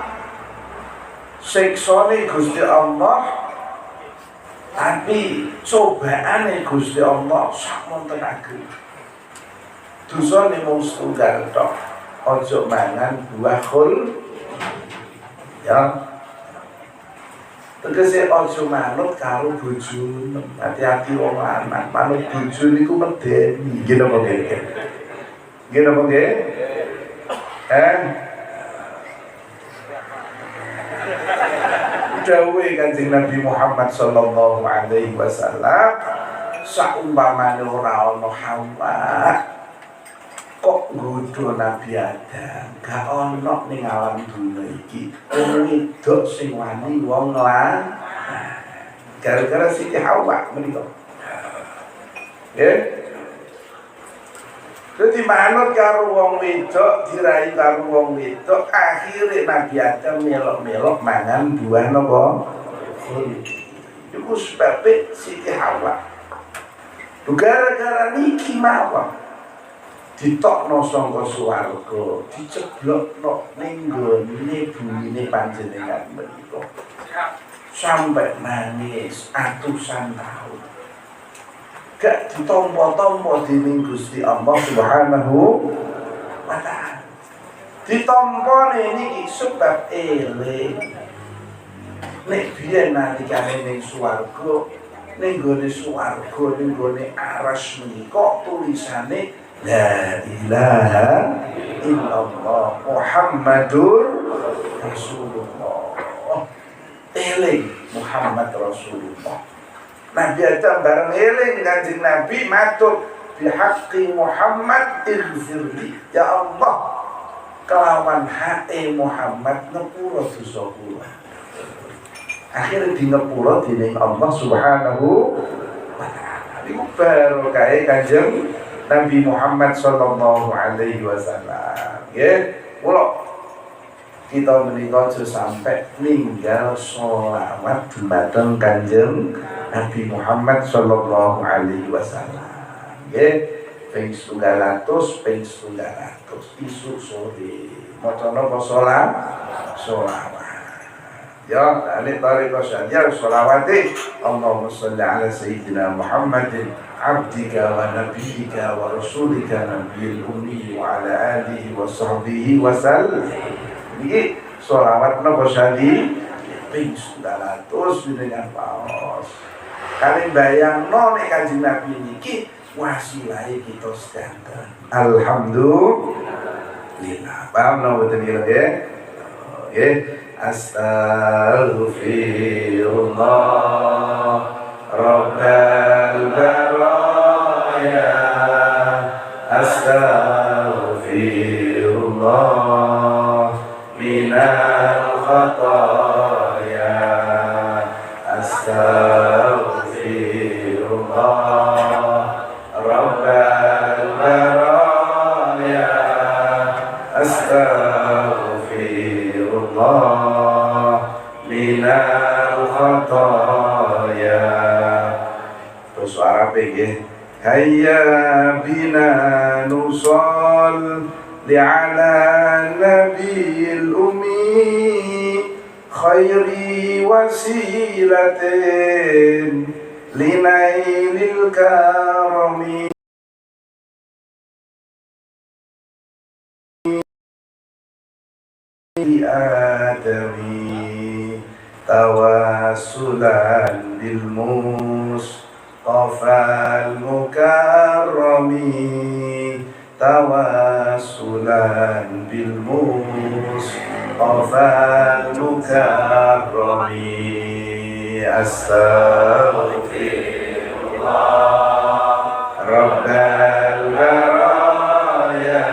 siksane Gusti Allah, tapi cobaane Gusti Allah samonten ageng. Dosane mung setunggal tok. Ojo mangan buah khul. Ya. Tegese ojo manut karo bojone. Hati-hati wong lanang, manut bojo niku medeni. Nggih napa nggih? Nggih napa nggih? Dawuhe Kanjeng Nabi Muhammad sallallahu alaihi wasallam, saumpamane ora ana Hawa kok nggodho Nabi Adam, gak ana ning alam dunya iki wong wedok sing wani wong lanang. Gara-gara Siti Hawa menika. Nggih. Dadi manut karo wong wedok, dirayu karo wong wedok, akhire Nabi Adam melok-melok mangan buah napa? Iku sebabe Siti Hawa. Gara-gara niki mawon ditokno saka swarga, diceblokno ning nggone bumine panjenengan menika. Sampai nangis atusan tahun. Gak ditompo-tompo dening Gusti Allah Subhanahu wa ta'ala. Ditompone niki sebab eling. Nek biyen nalikane ning swarga, ning gone swarga, ning gone aras menika tulisane la ilaha illallah Muhammadur Rasulullah. Eling Muhammad Rasulullah. Nabi Adam bareng eling Kanjeng Nabi matur bihaqqi Muhammad ighfirli. Ya Allah, kelawan hake Muhammad ngepura dosa kula. Akhirnya di ngepura dening Allah Subhanahu wa ta'ala. Iku barokahe Kanjeng Nabi Muhammad sallallahu alaihi wasallam. Nggih, kula kita menika aja sampai ninggal sholawat dumateng Kanjeng Nabi Muhammad sallallahu alaihi wasallam. Nggih, ping 900, ping 900 isuk sore. Maca napa sholawat. Ya, ahli tariqah syariah sholawati Allahumma sholli ala sayyidina Muhammadin abdika wa nabiyyika wa rasulika nabiyil ummi wa ala alihi wa sahbihi wa sallam. Niki sholawat napa syari ping 900 dengan paos. Kali bayangno nek Kanjeng Nabi niki wasilahe kita sedanten. Alhamdulillah. Paham napa mboten iki nggih? Nggih. Astaghfirullah Rabbal baraya, astaghfirullah minal khataya, astaghfirullah Rabbal baraya, astaghfirullah minal khataya. Terus Arab nggih, hayya bina nusalli ala nabiyil ummi khairi wasilatin linailil karami adami tawassulan bil mustafal mukarrami, tawassulan bil mustafal mukarrami. Astaghfirullah Rabbal baraya,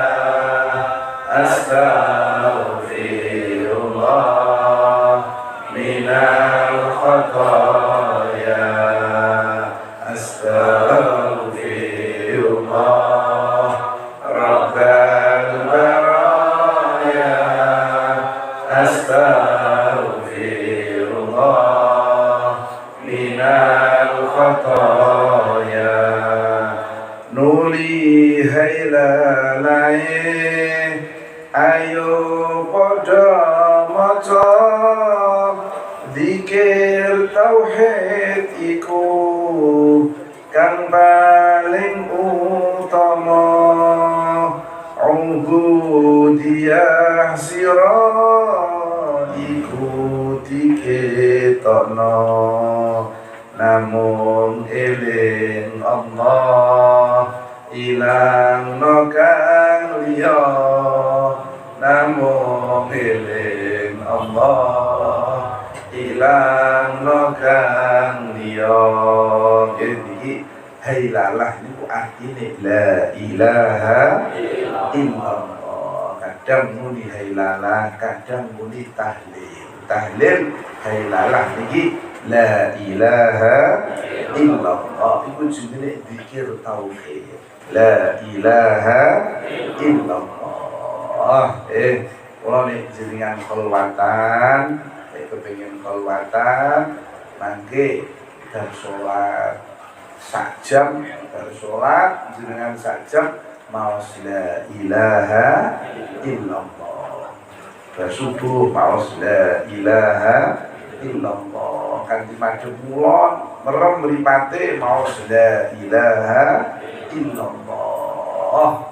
astaghfirullah minal khataya, astaghfirullah Rabbal baraya, astaghfirullah minal khataya. Nuli hailalae ayo padha maca zikir tauhid iku kang paling utama, ubudiyah sira iku diketokno, namung eling Allah ilangno kang liya, namung eling Allah ilangno kang liya. Niki hailalah niku artine la ilaha illallah. Kadang muni hailalah, kadang muni tahlil. Tahlil hailalah niki la ilaha illallah. Iku jenenge zikir tauhid. La ilaha illallah. Kula nek jenengan kholwatan, nek kepengin kholwatan mangke Bar salat sak jam, bar salat jenengan sak jam maos la ilaha illallah. Bar subuh maos la ilaha illallah. Kanthi madhep ngulon merem mripate maos la ilaha illallah.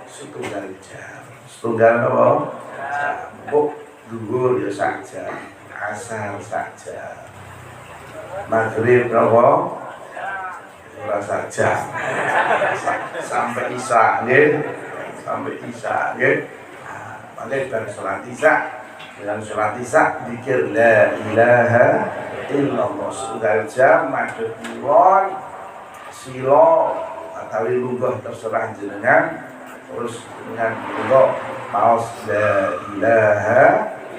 Setunggal jam. Setunggal napa? Jam. Kok dhuhur ya sak jam, asar sak jam. Maghrib napa? Ora sak jam. Sampai isya nggih. Sampai isya nggih. Nah, mangke bar salat isya, dengan salat isya zikir la ilaha illallah setunggal jam madhep ngulon sila atawi lungguh terserah jenengan, terus dengan lungguh maos la ilaha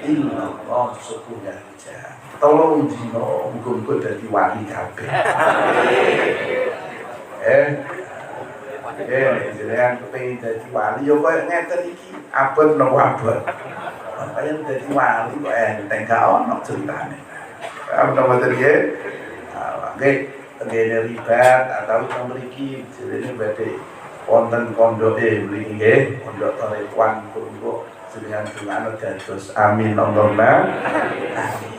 illallah setunggal jam. 3 dina muga-muga dadi wali kabeh. Jenengan kepengin dadi wali ya koyo ngeten iki, abot napa abot? Kaya dadi wali kok enteng gak ono ceritane. Paham napa mboten nggih? Nggih, tenggene ribat atau teng mriki jenenge badhe wonten pondoke mriki nggih, pondok Tarewan muga jenengan dongano dados amin Allahumma amin.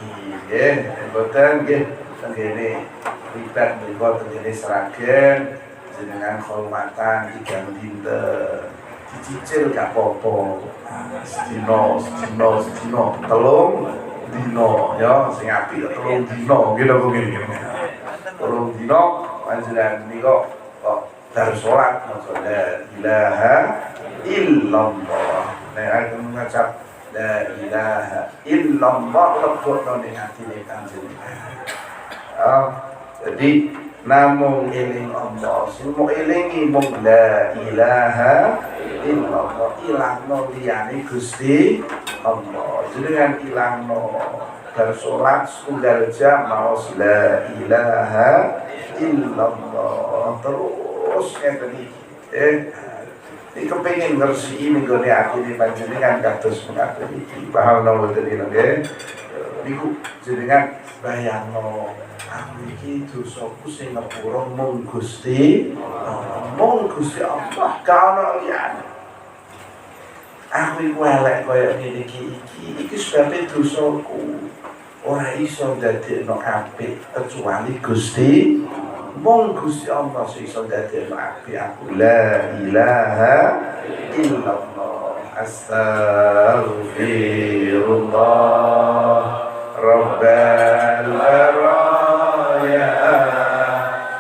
Nggih, mboten nggih tenggene ribat mriku tenggene Sragen jenengan kholwatan 3 dinten. Dicicil gak apa-apa. Sedina, sedina, sedina, 3 dina ya, sing apik 3 dina nggih napa nggih. 3 dina panjenengan menika kok bar salat maca la ilaha illallah. Nek aku ngucap la ilaha illallah lebokno ning atine panjenengan. Oh, jadi namung eling Allah, sing mung elingi mung la ilaha illallah, ilangno liyane Gusti Allah. Jenengan ilangno bar salat setunggal jam maos la ilaha illallah terus ngeten iki. Iki kepengin ngresiki ning gone atine panjenengan kados mekaten iki. Paham napa mboten iki nggih? Niku jenengan bayangno aku iki dosaku sing ngepura mung Gusti Allah, mung Gusti Allah, gak ono liyane. Aku iku elek kaya ngene iki, iki sebabe dosaku. Ora iso ndadekno apik kecuali Gusti, mung Gusti Allah sing iso ndadekno apik aku. La ilaha illallah. Astaghfirullah Rabbal baraya,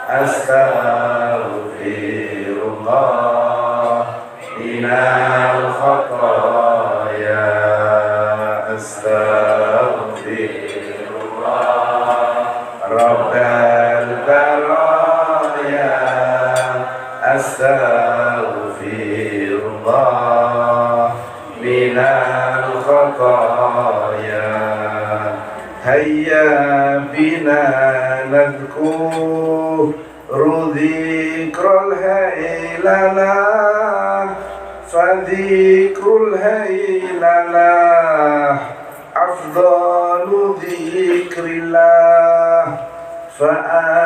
astaghfirullah minal khataya, astaghfirullah Rabbal baraya, astaghfirullah minal khataya. Hayya bina nadhkuru dzikral hailala, fa dzikrul hailala afdalu dzikrillah, fa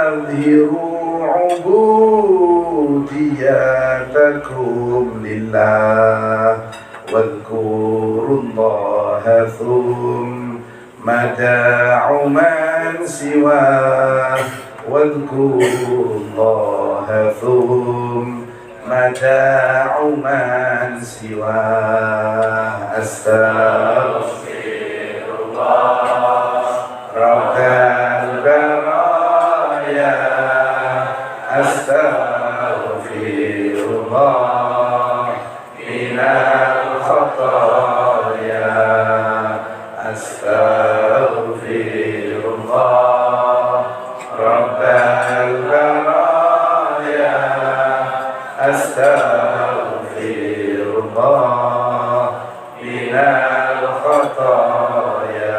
adhiru ubudiyatakum lillah, wadhkurullaha thumma da'u man siwa, wadhkurullaha thumma da'u man siwa. Astaghfirullah Rabbal baraya, astaghfirullah minal khataya, astaghfirullah Rabbal baraya, astaghfirullah minal khataya.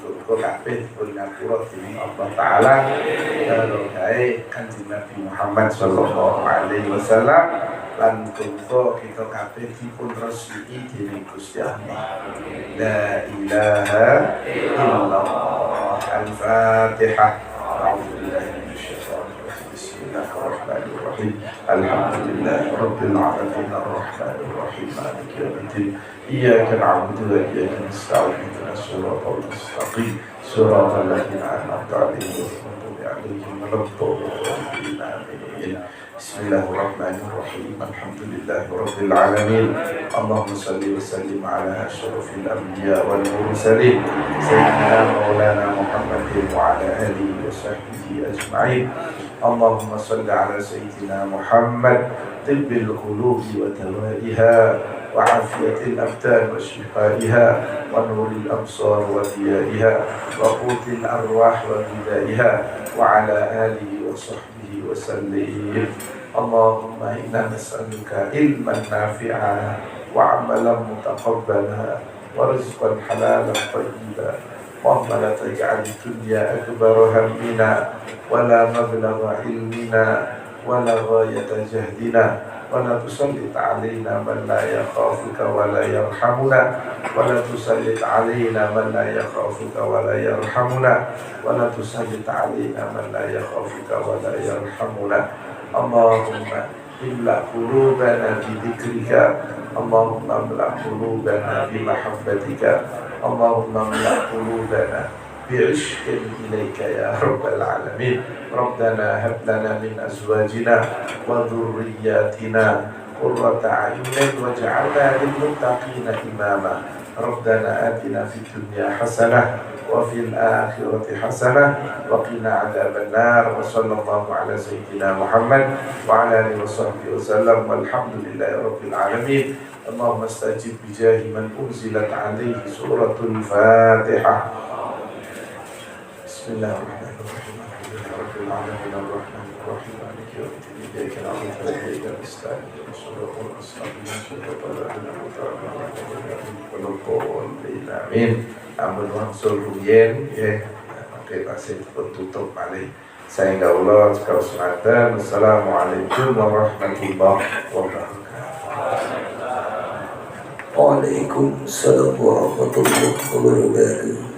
Untuk kabeh dipun ngapura dening Allah Ta'ala barokahe Kanjeng Nabi Muhammad sallallahu alaihi wasallam lan muga kita kabeh dipun resiki dening Gusti Allah. La ilaha illallah. Al-Fatihah. A'udzu billahi minasyaitonir rajim. Bismillahirrahmanirrahim. Alhamdulillahi rabbil alamin arrahmanir rahim maliki yaumiddin. Iyyaka na'budu wa iyyaka nasta'in. Ihdinas siratal mustaqim. Siratal ladzina an'amta 'alaihim ghairil maghdubi 'alaihim waladdallin. Amin. Bismillahirrahmanirrahim. Alhamdulillahi rabbil alamin. Allahumma salli wa sallim ala asyrafil anbiya wal mursalin sayyidina maulana Muhammadin wa ala alihi wa sahbihi ajma'in. Allahumma salli ala sayyidina Muhammad tibbil qulubi wa dawaiha wa afiyatil abdan wa shifaiha wa nuril absar wa diyaiha wa qutil arwah wa ghidaiha wa ala alihi wa sahbihi wa sallim. Allahumma inna nas'aluka ilman nafi'a wa amalan mutaqabbala wa rizqan halalan tayyiba. Allahumma la taj'al dunya akbar hammina wa la mablagha ilmina wa la ghayata jahdina wa la tusallit alaina man la yakhafuka wa la yarhamuna wa la tusallit alaina man la yakhafuka wa la yarhamuna wa la tusallit alaina man la yakhafuka wa la yarhamuna. Allahumma imla qulubana bi dzikrika, Allahumma imla qulubana bi mahabbatika, Allahumma imla qulubana bi'ishqin ilaika ya rabbal alamin. Rabbana hab lana min azwajina wa dhurriyyatina qurrata a'yunin waj'alna lil muttaqina imama. Rabbana atina fid dunya hasanah wa fil akhirati hasanah wa qina adzaban nar. Wa sallallahu ala sayyidina Muhammad wa ala alihi wa sahbihi wa sallam. Walhamdulillahi rabbil alamin. Allahumma astajib bi jahi man unzilat alaihi suratul Fatihah. Bismillahirrahmanirrahim. Alhamdulillahi rabbil alamin arrahmanir rahim maliki yaumiddin. Iyyaka na'budu wa iyyaka nasta'in. Ihdinas siratal mustaqim siratal ladzina an'amta 'alaihim ghairil maghdubi 'alaihim. Amin. Ampun wangsul rumiyin nggih. Mangke tasih dipun tutup malih. Saengga kula cekap semanten. Assalamualaikum warahmatullahi wabarakatuh. Waalaikumsalam warahmatullahi wabarakatuh.